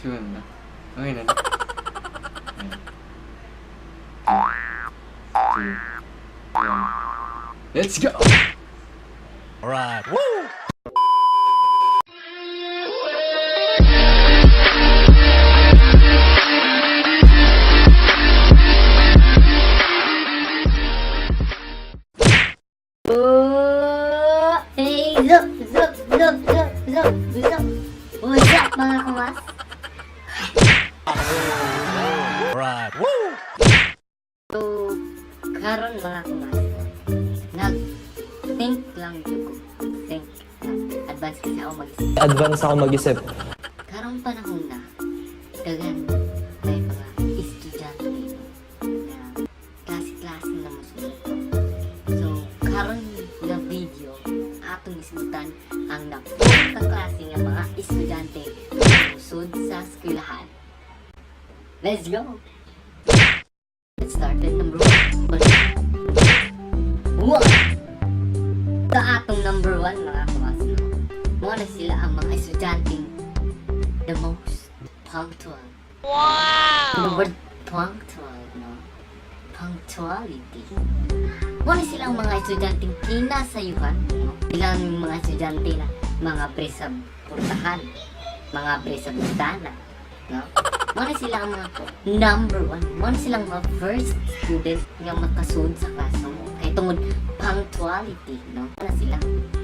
Siguro na. Okay na. Ayan. Two, one. Let's go! Alright. Woo! Oh, hey, zup, zup, zup, zup, zup, zup. What's up, mga kumas? Alright. Woo! So, karon, mga kumas, nag-think lang jud ko. Think. Advance kasi ako mag-isip. Advance ako mag-isip. Karong panahon na, daghan may mga estudyante, no, na klase-klase na mosunod. So, karon nga video, atong isgutan ang napong ka klase nga mga estudyante nga musud sa eskwelahan. Let's go! Let's start at number one. One! Sa atong number one, mga kumas, no? Mao na sila ang mga estudyanteng the most punctual. Wow! The word punctual, no? Punctuality. Mao na sila ang mga estudyanteng kinasayuhan, no? Sila ang mga estudyante na mga pre sa purtahan, mga pre sa bintana, no? Mao na sila ang mga number one. Mao na silang mga first student nga makasud sa classroom. Kay tungod punctuality, no? Mao na sila.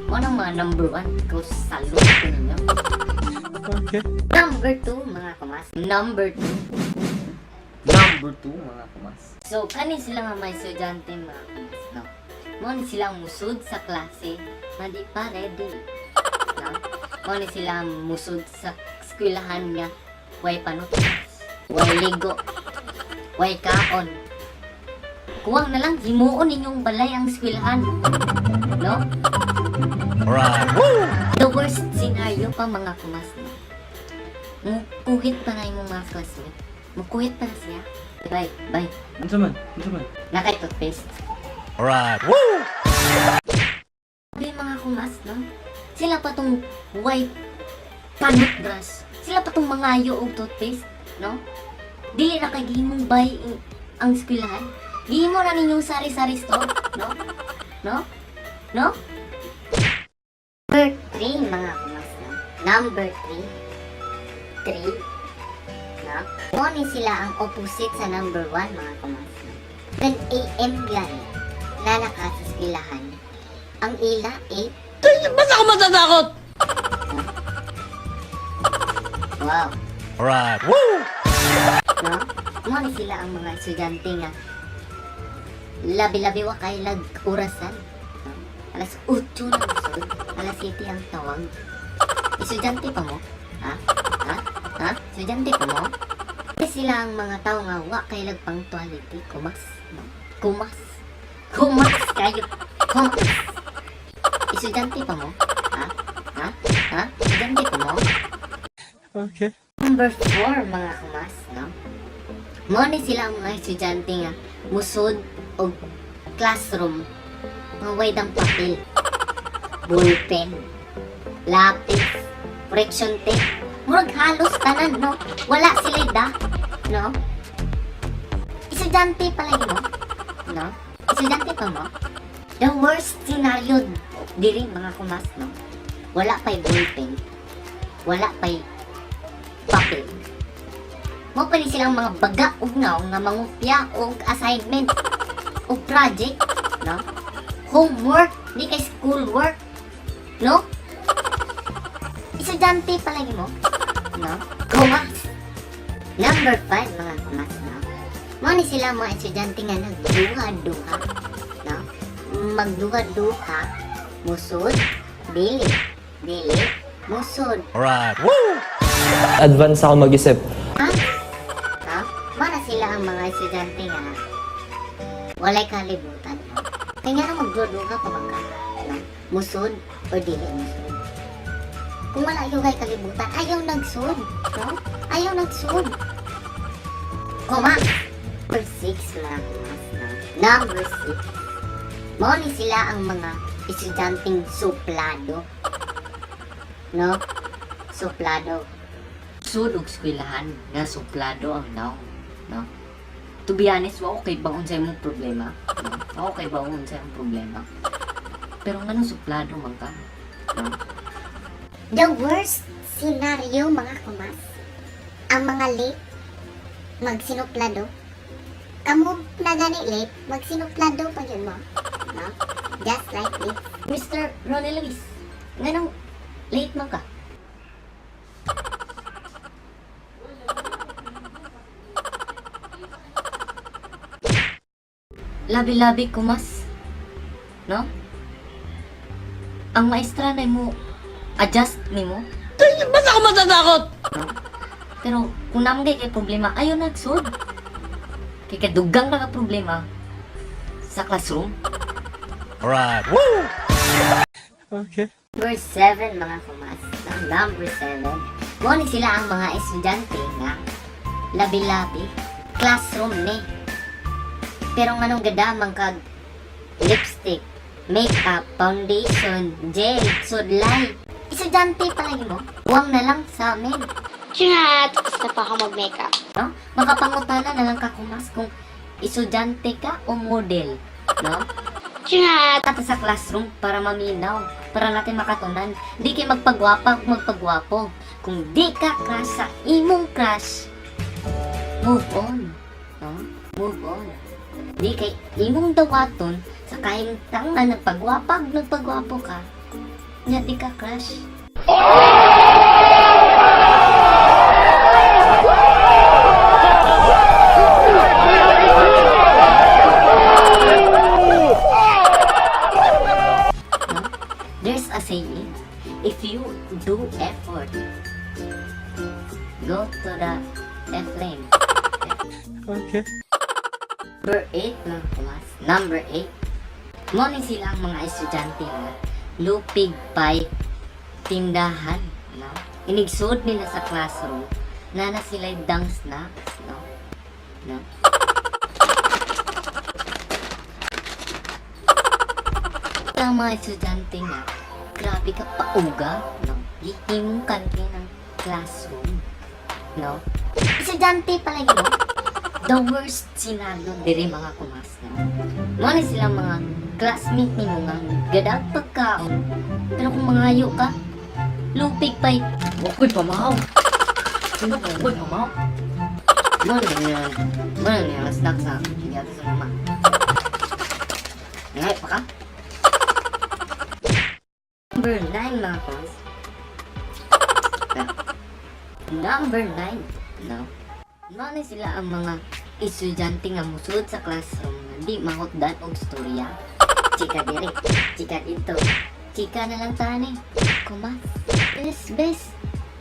Mao na ang mga number one. Ikaw, salute ko ninyo. Okay. Number two, mga kumas. Number two. Number two, mga kumas. So, kani sila nga may estudyante, mga kumas, no? Mao ni sila ang musud sa klase na di pa ready. No? Mao ni sila ang musud sa eskwelahan nga way panutas, way ligo, way kaon. Kuwang na lang, himuon ninyong balay ang eskwelahan. No? Alright. Woo! The worst scenario pa, mga kumas, no? Mukuhit pa na imong mga classmate. Mukuhit pa na siya. Bye, bye. Unsa man? Unsa man? Nakay toothpaste. Alright. Woo! Sabi, mga kumas, no? Sila pa tong white panot brush. Sila pa tong mangayo og toothpaste, no? Dili na kay gihimong bay ang eskwelahan. Gihimo na ninyong sari-sari store, no? No? No? Number 3, mga kumas, no? Number 3. 3. No? Mao ni sila ang opposite sa number 1, mga kumas, no? 10 a.m. gani. Lalaka sa eskwelahan. Ang ila, 8. Ba't ako matatakot? Wow. Alright. Woo! No? Mao ni sila ang mga estudyante nga labi-labi wa kay lag orasan. No? Alas 8 na musod, alas 7 ang tawag. Estudyante pa mo? Ha? Ha? Ha? Estudyante pa mo? Kasi sila ang mga tao nga wa kay lag punctuality, kumas. No? Kumas. Kumas kayo. Kumas. Estudyante pa mo? Ha? Ha? Ha? Estudyante pa mo? Okay. Number 4, mga kumas, no? Mao ni sila ang mga estudyante nga musod og classroom nga way dang papel, ballpen, lapis, correction tape, murag halos tanan, no? Wala sila da, no? Estudyante pala mo, no? Estudyante pa mo? The worst scenario diri, mga kumas, no? Wala pa'y ballpen, wala pa'y papel. Mao pa ni silang mga baga ug ngaw nga mangupya og assignment og project, no? Homework, di kay schoolwork, no? Estudyante palagi mo, no? Kumas. Number 5, mga kumas, no? Mao ni sila mga estudyante nga nagduha-duha, no? Magduha-duha, musod, dili, dili, musod. Alright. Woo! Advance ako mag-isip. Ha? Ha? Mao na sila ang mga estudyante nga walay kalibutan. No? Kaya nga magduha pa man ka. No? Musod o dili musod. Kung wala yung kay kalibutan, ayaw nagsud. No? Ayaw nagsud. Kuma. Number 6, mga kumas. No? Number 6. Mao ni sila ang mga estudyanteng suplado. No? Suplado. Sud og eskwelahan nga suplado ang nawong, no? To be honest, wa okay ba unsay mong problema? No? Wa okay ba unsay mong problema? Pero nganong suplado man ka? No? The worst scenario, mga kumas, ang mga late magsinuplado. Kamu na gani late, magsinuplado pa yun mo. No? Just like this. Mr. Ronnie Luis, nganong late man ka? Labi-labi kumas. No? Ang maestra na mo adjust nimo. Ba't ako matatakot? No? Pero kung naman kay problema, ayaw nagsod. Kay kadugang na ka problema sa classroom. Alright. Woo! Okay. Number 7, mga kumas. Ang number 7. Muna sila ang mga estudyante nga labi-labi. Classroom ni. Pero nganong gadamang kag lipstick, makeup, foundation, gel, sudlay. Estudyante pala mo. Huwag na lang sa amin. Chat! Tapos na pa ako mag-makeup. No? Makapangutana na lang ka kumas kung estudyante ka o model. No? Chat! Kata sa classroom para maminaw, para natin makatunan. Di kay magpagwapa ug magpagwapo. Kung di ka crush sa imong crush, move on. No? Move on. Di kay imong dawaton sa kahimtang nga nagpagwapa ug nagpagwapo ka. Nya di ka crush. No? There's a saying, if you do effort, go to the F lane. Okay. Number 8 mga kumas. Number 8. Morning sila ang mga estudyante na lupig pay tindahan. No? Inigsud nila sa classroom na na sila'y dang snacks. No? No? Ang mga estudyante nga, grabe ka pauga, no? Gihimong kanti ng classroom, no? Estudyante pala yun, no? The worst scenario diri mga kumas, no? Mo ni sila mga classmate nimo nga gadag pagkaon. Pero kung mangayo ka, lupig pa'y wako'y pamahaw. Wako'y pamahaw. Mo na nga, mo na nga snack sa giyato sa mama. Ngayo pa ka? Number 9, mga kumas. Number 9, no? Mao sila ang mga estudyante nga musulod sa classroom nga di mahutdan og storya. Chika diri, chika dito, chika na lang tani. Kumas. Bes, bes.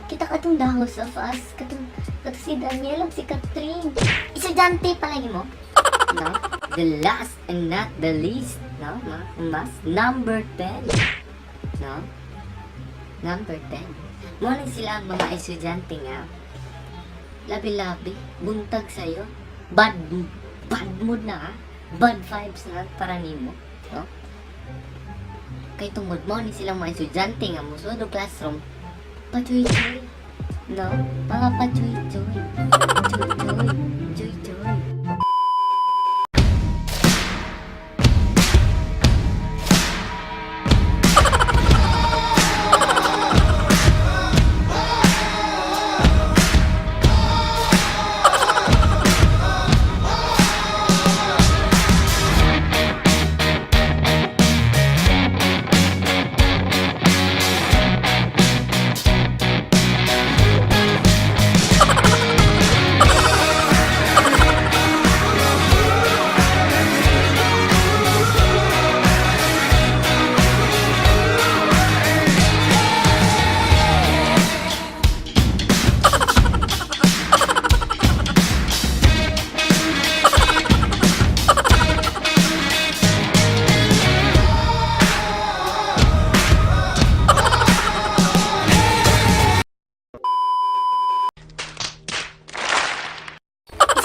Kita katong The House of Us, katong katong si Daniel ug si Catherine. Estudyante pala mo. No? The last and not the least, no? Mga kumas. Number 10. No? Number 10. Mao ni sila ang mga estudyante nga labi-labi, buntag sa'yo. Bad, bad mood na ka. Bad vibes na para nimo. No? Kay tungod mo ni silang mga estudyante nga musulod og classroom, pachuy-chuy. No? Mga pachuy-chuy. Chuy-chuy. Chuy-chuy.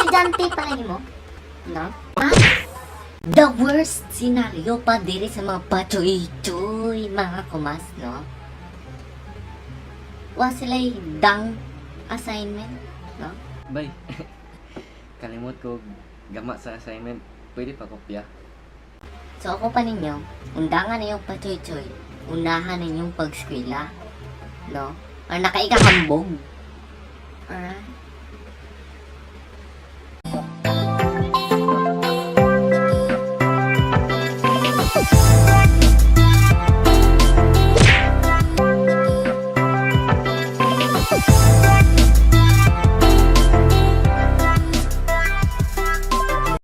Estudyante pala mo. No? Ah, the worst scenario pa diri sa mga pachoy-choy, mga kumas, no? Wa sila'y dang assignment, no? Bay. Kalimot ko gama sa assignment. Pwede pa kopya. So ako pa ninyo, undangan na yung pachoy-choy, unahan ninyong pag-skwela, no? Or nakaikahambog. Alright.